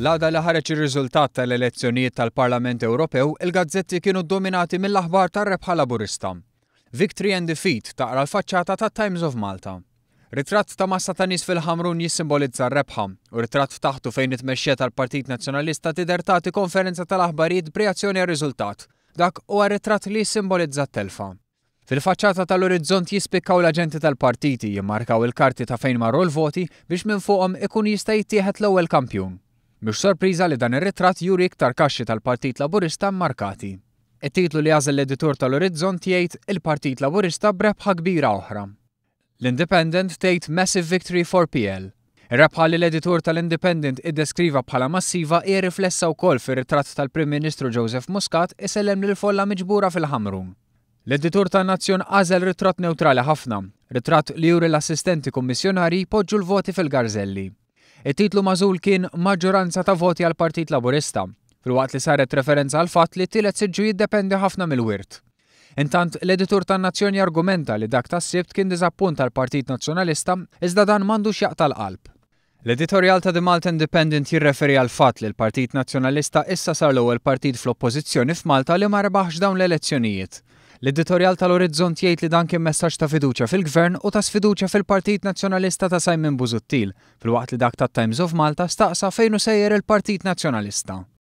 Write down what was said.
L-għada li ħareġ ir-riżultat tal-elezzjonijiet tal-Parlament Ewropew, il-gazzetti kienu ddominati mill-aħbar tar-rebħa Laburista. Victory and Defeat taqra l-faċċata tat-Times of Malta. Ritratt ta' massa ta' nies fil-Ħamrun jissimbolizza r-rebħa, u ritratt taħtu fejn it-tmexxija tal-Partit Nazzjonalista tidher tagħti konferenza tal-aħbarijiet b'reazzjoni għar-riżultat. Dak huwa ritratt li jissimbolizza t-telfa. Fil-faċċata tal-Orizzont jispikkaw l-aġenti tal-partiti jimmarkaw il-karti ta' fejn marru l-voti biex minn fuqhom ikun jista' jittieħed l-ewwel kampjun. Mhux sorpriża li dan ir-ritratt juri iktar kaxxi tal-Partit Laburista mmarkati. It-titlu li għażel l-editur tal-Orizzont jgħid Il-Partit Laburista b'rebħa kbira oħra. L-Independent tgħid Massive Victory for PL. Ir-rebħa li l-editur tal-Independent iddeskriva bħala massiva hi riflessa wkoll fir-ritratt tal-Prim Ministru Joseph Muscat isellem lill-folla miġbura fil-Ħamrun. L-editur tan-Nazzjon għażel ritratt newtrali ħafna, ritratt li juri l-assistenti kummissjonarji jpoġġu l-voti fil-garżelli. It-titlu magħżul kien Maġġoranza ta' voti għall-Partit Laburista, filwaqt li saret referenza għall-fatt li t-tielet siġġu jiddependi ħafna mill-wirt. Intant, l-editur tan-Nazzjon jargumenta li dak tas-Sibt kien diżappunt għall-Partit Nazzjonalista iżda dan m'għandux jaqta' l-qalb. L-editorjal ta' The Malta Independent jirreferi għall-fatt li l-Partit Nazzjonalista issa sar l-ewwel partit fl-Oppożizzjoni f'Malta li ma rebaħx dawn l-elezzjonijiet. L-editorjal tal-Orizzont jgħid li dan kien messaġġ ta' fiduċja fil-Gvern u ta' sfiduċja fil-Partit Nazzjonalista ta' Simon Busuttil, filwaqt li dak tat-Times of Malta staqsa fejn hu sejjer il-Partit Nazzjonalista.